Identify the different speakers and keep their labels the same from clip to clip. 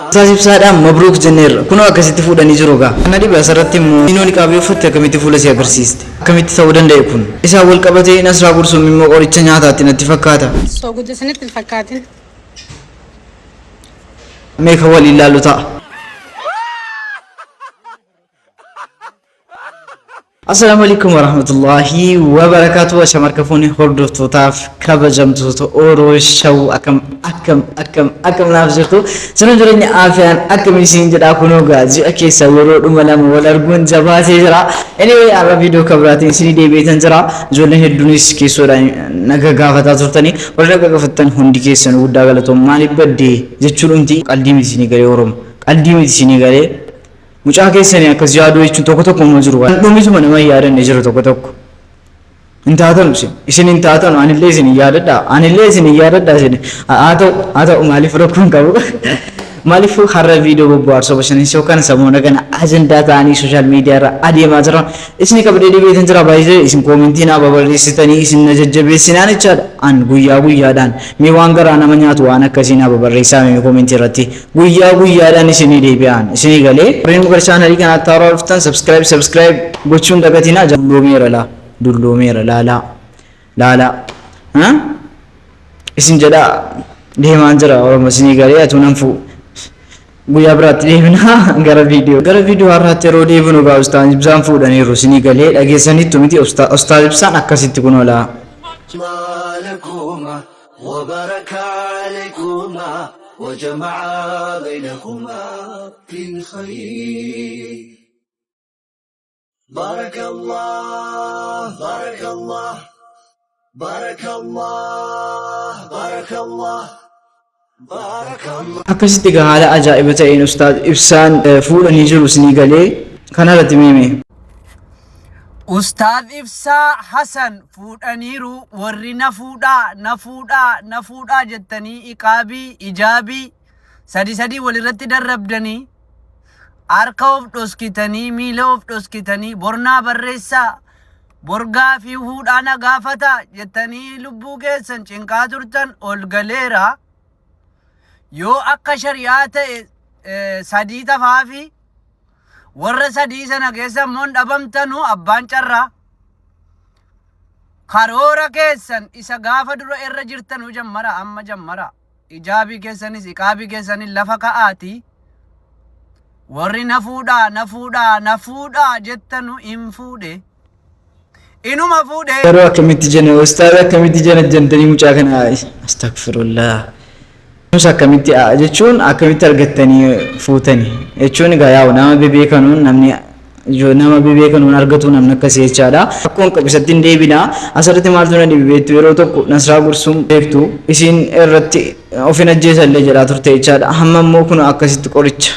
Speaker 1: Ustaaz Ibsaadhaan mabruuk jenneerra. Kunoo akkasitti fuudhanii jiru gaa. Kana dhibe asirratti immoo Minoo niqaabii uffatte akkamitti fuula si agarsiiste? Akkamitti ta'uu danda'e kun? Isaan wal qabatee Nasraa Gursum immoo qoricha nyaataatti natti fakkaata.
Speaker 2: Soogidda isinitti hin fakkaatin.
Speaker 1: Mee kan waliin laallu ta'a. Assalaamu alaikum warahmatullahi wabarakatuh. Asham harka fuuni hordoftootaaf kabajamtoota Oro Show akkam akkam akkam akkam naaf jirtu. Jiruun jireenya aafiyaan akkam isin jedhaa kunoo gaa ji'a keessa yeroo dhuma lama wal arguun jabaatee jira. Anyway har'a viidiyoo kan biraatiin isinii deebi'eetan jira. Ijoolleen hedduunis keessoodhaan naga gaafataa turtanii warri naga gaafattan hundi keessan guddaa galatoom maaliif baddee jechuudhumti qaldii miti isinii galee Oromo qaldii miti isinii galee. Mucaa keessanii akkas yaaduu jechuun tokko tokko immoo jiru. Kan dhumisuma nama hin yaadanne jiru tokko tokko. Hin taatanu isin. Isin hin taatanu. Anillee isin hin yaadadha. Anillee isin hin yaadadha isin. Haa ta'u haa ta'u maaliif rakkoo hin qabu. Maaliif har'a viidiyoo bobbohaarsoo bashannansiisoo kan samoona kana ajandaa ta'anii sooshaal miidiyaa irra adeemaa jiran isin qabadee deebi'eetan jira baay'ee isin koomentii naa babarreessitanii isin na jajjabeessinaan jechaadha. An guyyaa guyyaadhaan mee waan garaa nama nyaatu waan akkasii naa babarreessaa mee koomentii irratti Guyyaa guyyaadhaan isinii deebi'aan isinii galee. Warreen gara chaanalii kanaatti haaraa dhuftan subscribe subscribe gochuun dagatinaa. Dulloomeera laa dulloomeera laalaa laalaa ha isin jedhaa deemaan jira Oromo isinii galee atuu nan fuu guyyaa biraatti deebinaa gara viidiyoo gara viidiyoo har'aatti yeroo deebinu gaa ustaaz Ibsaan fuudhaniiru isinii galee dhageessaniittu miti ustaaz Ibsaan akkasitti kunoo laa.
Speaker 3: وبارك عليكما وجمع بينكما في الخير بارك الله بارك الله بارك الله بارك الله بارك الله
Speaker 1: Akkasitti egaa haala ajaa'iba ta'een ustaaz Ibsaan fuudhanii jiru isinii galee kana irratti meeme.
Speaker 4: Ustaaz Ibsaa Hasan fuudhaniiru warri na fuudhaa na fuudhaa na fuudhaa jettanii iqaabii ijaabii sadi sadii walirratti darrabdanii harka of dhoskitanii miila of dhoskitanii bornaa barreessaa borgaa fi fuudhaa na gaafata jettanii lubbuu keessan cinqaa turtan ol galeera. Yoo akka shari'aa ta'e sadii tafaafi Warra sadii sana keessa immoo hin dhabamtanu abbaan carraa. Karoora keessan isa gaafa dura irra jirtanu jammara amma jammara. Ijaabii keessanis iqaabii keessanis lafa ka'aati. Warri na fuudhaa na fuudhaa na fuudhaa jettanu hin fuudhe. Inuma fuudhe.
Speaker 1: Garuu akkamitti jena ustaaz akkamitti jena jentanii mucaa kana astagfirullah. Nus akkamitti jechuun akkamitti argattanii fuutani jechuun egaa yaa'u nama bebeekanuun namni nama bebeekanuun argatu namni akkasii jechaadha. Rakkoon qabu isatti hin deebina. Asirratti maaltu na dhibe beektu yeroo tokko Nasraa Gursum beektu isiin irratti of hin ajjeesallee jedhaa turte jechaadha. Hamma immoo kun akkasitti qoricha.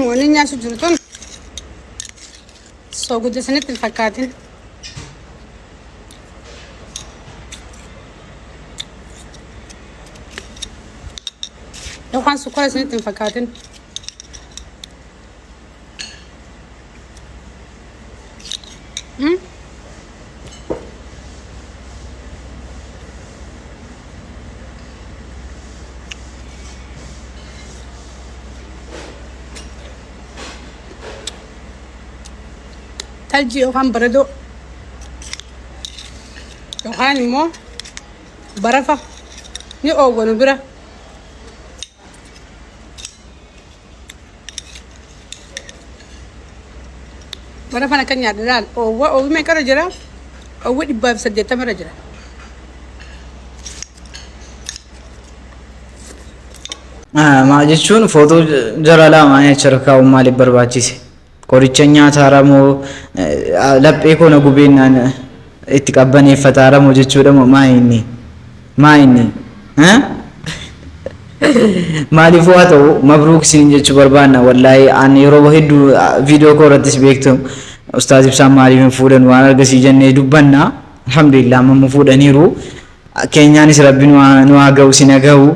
Speaker 2: Wanni nyaachuu jiru tun soogidda isinitti hin fakkaatin. Yookaan sukkara isinitti hin fakkaatin. Taljii yookaan baradoo yookaan immoo barafa ni oowwa nu bira. Barafan akka nyaadha laal oowwa oowwi meeqarra jira? Oowwi 180 irra jira.
Speaker 1: Maa jechuun footoo jara lamaanii achirra kaa'uun maaliif barbaachise? Qoricha nyaataara moo laphee koo na gubeennaan itti qabbaneeffataara moo jechuudha moo maa inni? Maa inni? Maaliifuu haa ta'u mabruuk isiniin jechuu barbaanna wallaahi an yeroo hedduu viidiyoo koo irrattis beektu ustaaz ibsaan maaliif hin fuudhan waan argasii jennee dubbanna alhamdulillah amma immoo fuudhaniiru keenyaanis rabbi nu haa ga'u isin haa ga'u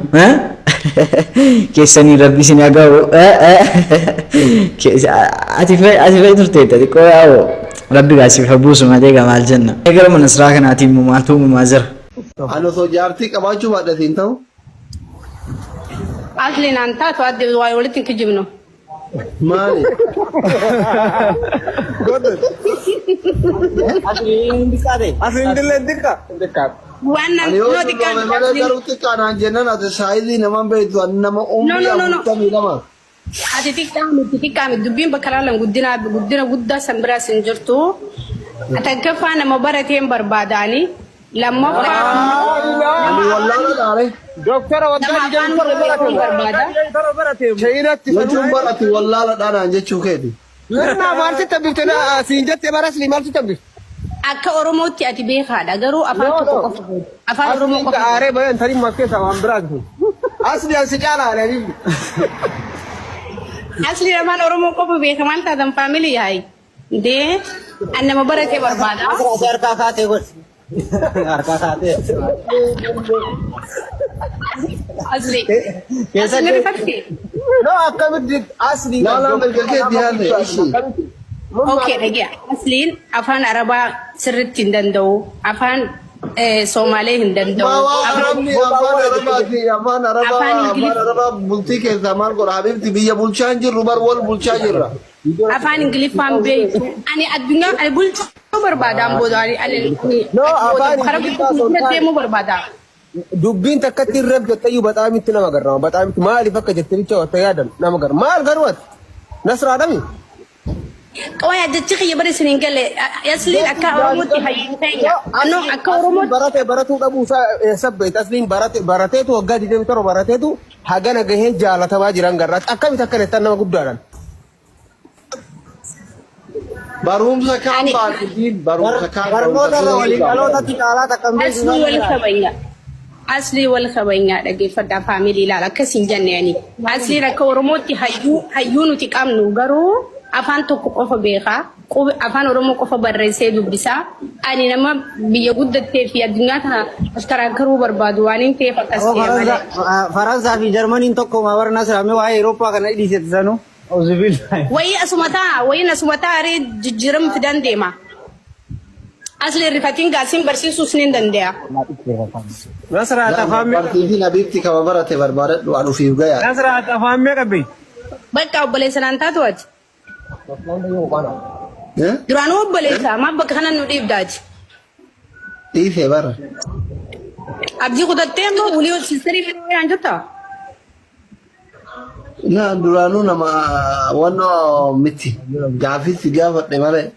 Speaker 1: keessanii rabbi isin haa ga'u ati fa'i turteetta xiqqoo yaa'u Rabbi gaa siif haa buusu malee gaa maal jenna. Gara mana siraa kanaatiin immoo maaltu uumamaa jira?
Speaker 3: Ani osoo jaartii qabaachuu baadhate hin ta'u.
Speaker 2: Asli naan taatu adde waa walitti hin kijibnu.
Speaker 3: Maali?
Speaker 5: Asliin xiqqa.
Speaker 2: Waan naan
Speaker 3: Ani yoo
Speaker 2: noo xiqqaan
Speaker 3: dulloome malee garuu xiqqaa naan jennaan ati saayizii namaan beektu ani nama
Speaker 2: No,
Speaker 3: umrii
Speaker 2: no, no, no.
Speaker 3: 42.
Speaker 2: Ati xiqqaa miti, xiqqaa miti. Dubbiin bakka laalan guddina guddina guddaa san biraas hin jirtu. Takkaffaa nama barateen barbaadaani. Lammaffaa
Speaker 3: Ani wallaala dhaare.
Speaker 5: Doktara
Speaker 2: nama
Speaker 5: waggaa
Speaker 2: afaan
Speaker 5: 27
Speaker 2: beekuun
Speaker 5: barate.
Speaker 2: barbaada.
Speaker 5: Chaayinaatti
Speaker 3: Jechuun barati wallaala dhaanaan jechuu keeti.
Speaker 5: Sirnaa maal sitti hambifte na siin jette bara asli maal sitti hambifte?
Speaker 2: Akka Oromootti ati beekaadha garuu afaan
Speaker 5: No,
Speaker 2: tokko
Speaker 5: no.
Speaker 2: qofa beekta. Afaan Oromoo
Speaker 5: Asliin
Speaker 2: qofa beekta.
Speaker 5: aaree bayan tarii maaf keessa waan biraati. Asli an si caala aaree.
Speaker 2: Asli afaan Oromoo qofa beeka maal taatan faamilii yaayi. Dee an nama baratee barbaada.
Speaker 6: Harkaa kaatee godhi. Harkaa kaatee.
Speaker 2: Asli. Asli rifatte.
Speaker 5: No, akkamitti asli.
Speaker 3: Laa laa mirga keetti yaadne ishii.
Speaker 2: Okay, dhagi'a. Asliin afaan Arabaa sirriitti hin danda'u. Afaan Somaalee hin danda'u.
Speaker 3: Maawaa
Speaker 2: Afaan
Speaker 3: Arabni afaan Arabaati afaan Arabaa
Speaker 2: Afaan
Speaker 3: afaan
Speaker 2: Ingiliff
Speaker 3: Arabaa bultii keessaa maal godha Habibti biyya bulchaa hin jirru bar wal bulchaa jirra.
Speaker 2: Afaan Ingiliffaan beektu. Ani addunyaa ani bulchuu barbaadaan booda ani ani ani
Speaker 5: No,
Speaker 2: achi booda
Speaker 5: afaan
Speaker 2: karaa
Speaker 5: Ingiliffaa
Speaker 2: guddina
Speaker 5: osoo hin taane.
Speaker 2: deemuu barbaada.
Speaker 5: Dubbiin takkatti irra jettayyuu baxaamitti nama garraama. Baxaamitti maaliif akka jette bicha wata yaadan nama garra. Maal garuu ati? Nasraadhami?
Speaker 2: Qawaya jechi kiyya bara isin hin galle. Asliin akka Oromootti hayyuu keenya. No, akka Oromootti
Speaker 5: Barate baratuu dhabuu isaa sabbeet asliin barate barateetu waggaa 27 barateetu hagana gahee jaalatamaa jiran garraatti akkamitti akka jettan nama guddaadhaan.
Speaker 3: Barumsa kaan
Speaker 2: ani
Speaker 3: baatitiin barumsa kaan barumsa
Speaker 6: Barnoota irra waliin
Speaker 3: dura
Speaker 6: dhalootatti caalaa takka hin beeknu
Speaker 2: Aslii wal kabanya. Aslii wal kabanya dhaggeeffadhaa faamilii ilaala akkas hin jenne ani. Asliin akka Oromootti hayyuu hayyuu nuti qabnu garuu afaan tokko qofa beekaa. Qube afaan Oromoo qofa barreessee dubbisaa. Ani nama biyya guddattee fi addunyaa tana ashkaraankaruu barbaadu waan hin ta'eef akkas ta'e malee.
Speaker 6: Faransaa fi Jarmaniin tokko maa bara Nasraa mee waa'ee Awurooppaa kana dhiisete sanuu. Auzubillahi.
Speaker 2: Wayii asuma ta'a, wayiin asuma ta'a ree jijjiirama fidan deema. Asli rifatiin gaasiin barsiisuus ni danda'a.
Speaker 7: Nasraa afaan meeqa?
Speaker 3: Barsiisin Habibti kama barate barbaadadhu an ufiif gayaa.
Speaker 7: Nasraa afaan meeqa beekti?
Speaker 2: Bakka obboleessa naan taatu ati. Duraanuu obboleessa maaf bakka kana nu dhiibdaati.
Speaker 3: Dhiisee bara.
Speaker 2: Abdii kutattee immoo wulii sisterii fi naan jettaa?
Speaker 3: Na duraanuu nama wannoo miti. Gaafii si gaafadhe malee.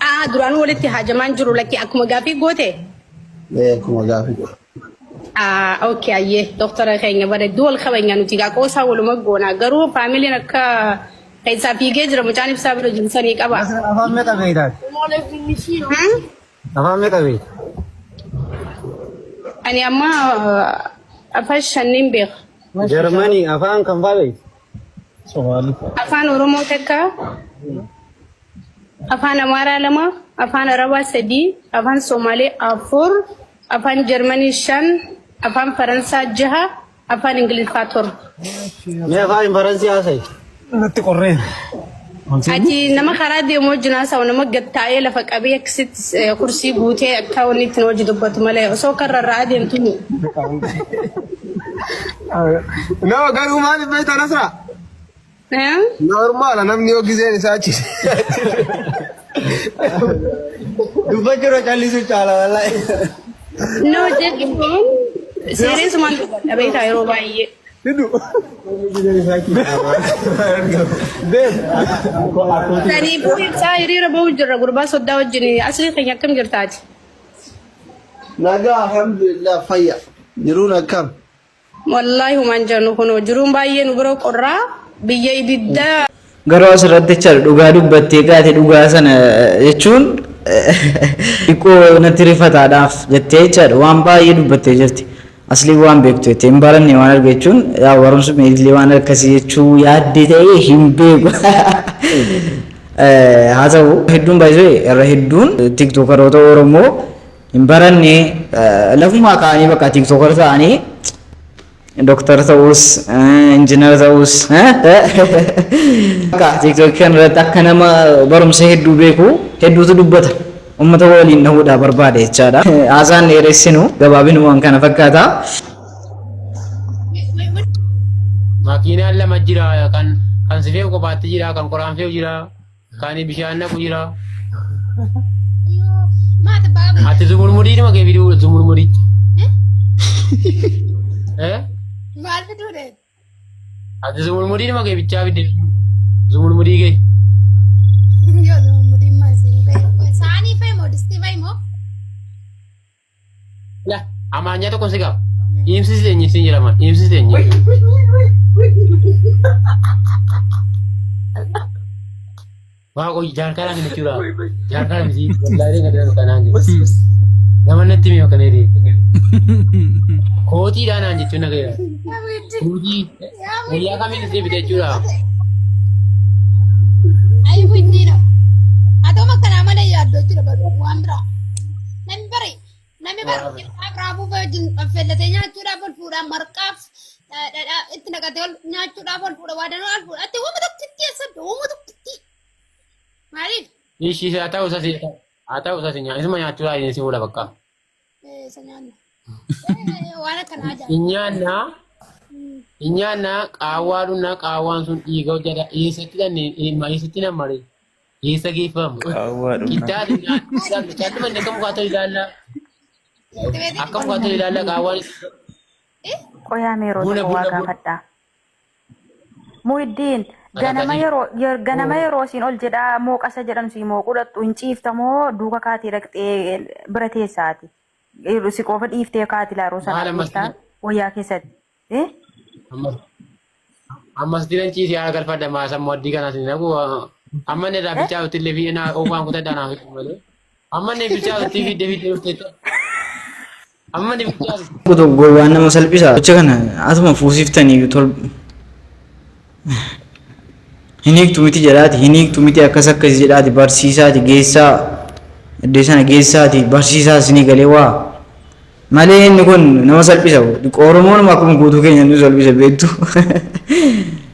Speaker 2: Ah, duraanuu walitti haajamaan jiru lakki akkuma gaafii goote.
Speaker 3: Akkuma gaafii godhe.
Speaker 2: Ah, okay, ayyee doktora keenya bareedduu wal kabajna nuti gaa qoosaa waluma goona garuu faamiliin akka keessaa fiigee jira mucaan ibsaa bira jiru sanii qaba.
Speaker 6: Afaan meeqa beektaati?
Speaker 2: Hmm?
Speaker 6: Afaan meeqa beekta?
Speaker 2: Ani amma afaan shaniin beeka.
Speaker 6: Jarmanii afaan kam fa'aa beekta?
Speaker 2: Afaan Oromoo takka, afaan Amaaraa lama, afaan Arabaa sadii, afaan Somaalee afur, afaan Jarmanii shan, afaan Faransaa jaha, afaan Ingiliffaa torba.
Speaker 6: Mee afaan Faransii haasa'i.
Speaker 7: Natti qorreen.
Speaker 2: Ati nama karaa deemu wajjin haasa'u nama gad taa'ee lafa qabee akkasitti kursii guutee akka wanni ittiin hojii dubbatu malee osoo karra irraa adeemtu.
Speaker 5: No, garuu maaliif beektaa Nasraa?
Speaker 2: Eh?
Speaker 5: Normaala namni yoo gizeen isaa achi.
Speaker 6: Dubbachuu irra callisuu caala wallaahi.
Speaker 2: No jechuun seereesumaan dubbadha beektaa yeroo baay'ee.
Speaker 5: Hidu. Deem.
Speaker 2: Saniifuu ibsaa hiriira bahu jirra gurbaa soddaa wajjin aslii keenya akkam jirtaati?
Speaker 3: Nagaa alhamdulillah fayya. Jiruun akkam?
Speaker 2: Wallaahi humaan jennu kunoo jiruun baay'ee nu bira qorraa biyya ibiddaa.
Speaker 1: Garuu asirratti jechaadha dhugaa dubbattee kaate dhugaa sana jechuun xiqqoo natti rifataadhaaf jettee jechaadha waan baay'ee dubbattee jirti. Aslii waan beektu jettee hin baranne waan arge jechuun yaa barumsa idilee waan akkasii jechuu yaaddee ta'ee hin beeku. Haa ta'u hedduun baay'ee irra hedduun tiktookaroota Oromoo hin baranne lafumaa ka'anii bakka tiktokar ta'anii Doktara ta'us injiinara ta'us akka TikTok kan irratti akka nama barumsa hedduu beeku hedduutu dubbata. Uummata waliin dhahuudhaa barbaade jechaadha. Haasaan dheeressinu gabaabinumaan kana fakkaata.
Speaker 8: Makiinaan lama jira kan kan si fe'u kophaatti jira kan qoraan fe'u jira kan bishaan naqu jira. Ati zumurmurii dhuma kee fiduu zumurmurii. Eh?
Speaker 9: Maal fiduu dee?
Speaker 8: Ati zumurmurii dhuma kee bichaa fidde zumurmurii kee.
Speaker 9: Yoo zumurmurii maal siin fa'i? Saanii fa'i moo distii fa'i moo?
Speaker 8: La amaanyaa tokko si qaba. Imsi seenyi siin jedhama. Imsi seenyi. Waa qoy jaarkaadhaan hin jechuudha. Jaarkaadhaan miti. Wallaahi kan kanaan jedhu. Nama natti hime kana jedhe. Kootiidhaan naan jechuun na ga'eera. Kootii guyyaa kamiin itti bite jechuudha.
Speaker 9: Ayi windiidha. Atoo makkanaa malee yaaddoo jira baru waan biraa. Namni bari namni bari qixxaaf raafuu fa'i wajjin affeellatee nyaachuudhaaf ol fuudha marqaaf dhadhaa itti naqatee ol nyaachuudhaaf ol fuudha waa danuu ol fuudha. Ati uuma tokkitti eessatti uuma tokkitti. Maaliif?
Speaker 8: Ishii haa ta'u sasi haa ta'u sasi isuma nyaachuudhaa inni si fuudha bakka.
Speaker 9: Isa nyaanna. Waan akkanaa ajaa'iba.
Speaker 8: Hin nyaannaa hin nyaannaa qaawwaa dhunnaa qaawwaan sun dhiiga hojjeta eessatti dhanne eessatti nammare eessa geeffamu.
Speaker 10: Qaawwaa dhunnaa.
Speaker 8: Qixxaa caalli manni akka mukaa ta'u ilaalla akka mukaa ta'u ilaalla qaawwaan
Speaker 11: Qoyaa mee yeroo
Speaker 8: buna
Speaker 11: tokko waa
Speaker 8: buna buna.
Speaker 11: gaafadha. Muhiddiin ganama
Speaker 8: Akkasii.
Speaker 11: yeroo ganama yeroo isiin ol jedhaa mooqasa jedhan sii mooquu dhaqxu hin ciifta moo duuka kaatee dhaqxee bira teessaati. Si qofa dhiiftee kaati laa yeroo
Speaker 8: Maal
Speaker 11: sana
Speaker 8: ammas
Speaker 11: beektaa wayyaa keessatti. Eh?
Speaker 8: ammas ammas diran ciisee haala galfadha maa sammuu addii kanaas hin nagu amma inni irraa
Speaker 11: Eh?
Speaker 8: bilchaatutti illee fi naa oofaan kutadhaa naaf hin malee amma inni bilchaatutti fidde fidde dhufte amma inni bilchaatutti.
Speaker 1: Tokko tokko gowwaan nama salphisa. Gocha kana atuma fuusiftanii tol hin hiiktu miti jedhaati hin hiiktu miti akkas akkas jedhaati barsiisaati geessaa iddoo sana geessaati barsiisaa isinii galee waa malee inni kun nama salphisa. Oromoonuma akkuma guutuu keenya nu salphisa beektu.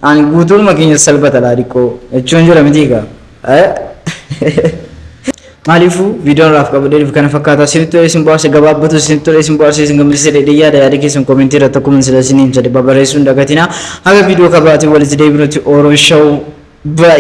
Speaker 1: Ani guutuunuma keenya salphata laa dhiqoo jechuun jira miti egaa. Maaliifuu viidiyoon raaf qabadhee dhufe kana fakkaata. Isinitti tolee isin bohaarse gabaabbatu isinitti tolee isin bohaarse isin gammachiise jedhee yaada yaada keessan koomentii irratti akkuma sila isiniin jedhe babarreessuu hin dagatinaa. Haga viidiyoo kabaatiin walitti deebinutti Oro Show bye.